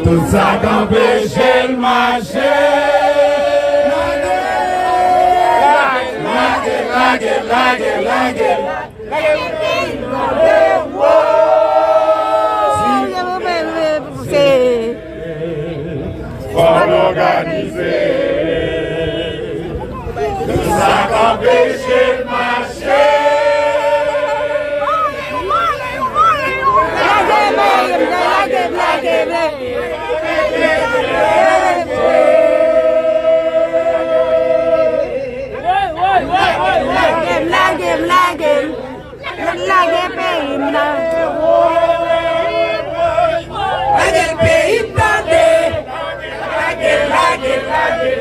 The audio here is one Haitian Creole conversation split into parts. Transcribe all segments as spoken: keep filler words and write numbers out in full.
Tout sa k anpeche l mache. Lage, lage, lage, lage, lage. Fò n òganize. Sa k anpeche l mache. Lage m, lage m, lage m. Lage peyi m nan. Lage peyi m tande. Lage, lage, lage.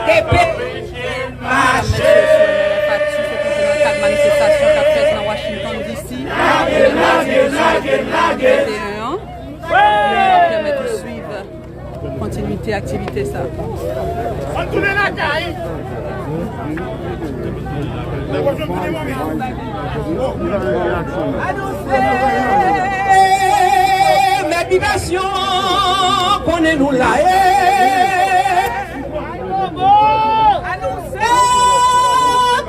Lage peyi m mache. Fati, se toujou nan kad manifestasyon k ap fèt nan Washington D C, lendi dizuit venteyen an, ki pèmèt ou swiv kontinite aktivite sa. Ann tounen lakay. Mèt bitasyon konnen nou la e.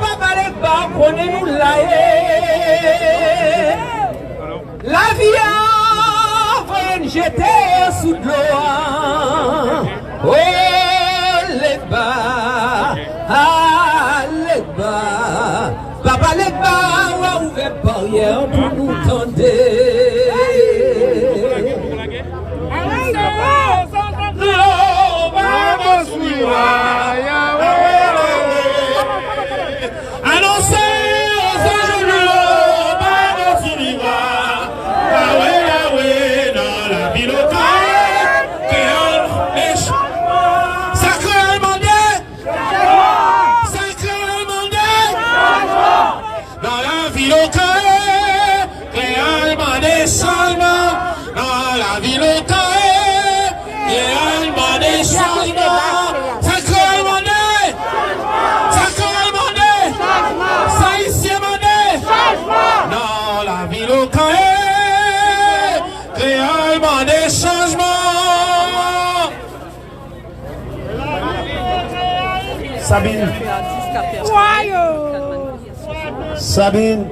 Papa Legba konnen nou la e. Lavi a voye n jete sou dlo a. O Legba, a Legba, Papa Legba, w a ouvè baryè pou nou tande. Dlo pa nan swiwa. Anonse o zanj dlo pa nan swiwa. Lawe, lawe nan lavil Okay. Kreyòl, sa kreyòl mande. Sa kreyòl mande. Nan lavil Okay, kreyòl mande chanjman. Nan lavil Okay, kreyòl mande chanjman. Sa kreyòl mande? Sa kreyòl mande? Sa Ayisyen mande? Nan lavil Okay, kreyòl mande chanjman. Sabine. Sabine.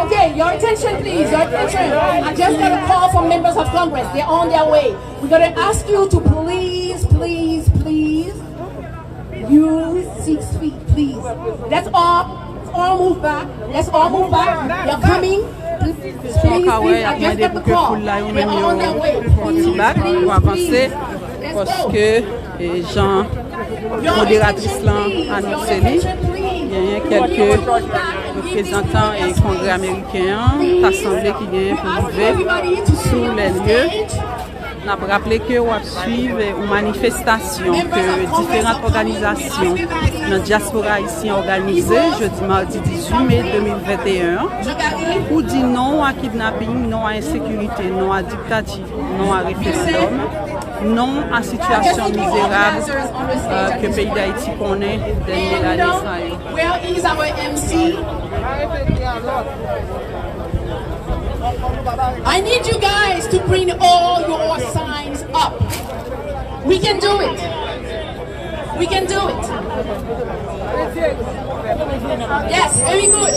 Okay, your attention, please. Your attention. I just got a call from members of Congress. They're on their way. We're gonna ask you to please, please, please use six feet, please. Let's all, let's all move back. Let's all move back. They're coming. Please, please, please. I just got the call. They are on their way. Please, please, please. Let's go. Paske, e, jan moderatris lan anonse li, genyen kèlke reprezantan e Kongrè ameriken an ta sanble ki genyen pou rive sou lè lye. N ap raple ke w ap swiv yon manifestasyon ke diferan òganizasyon nan dyaspora ayisyen òganize jodi madi dizuit me de mil venteyen an pou di non a kidnaping, non a ensekirite, non a diktati, non a referandòm, non a sitiyasyon mizerab, euh, ke peyi Dayiti konnen dènye lane sa yo. Where is our M C? I need you guys to bring all your signs up. We can do it. We can do it. Yes, very good.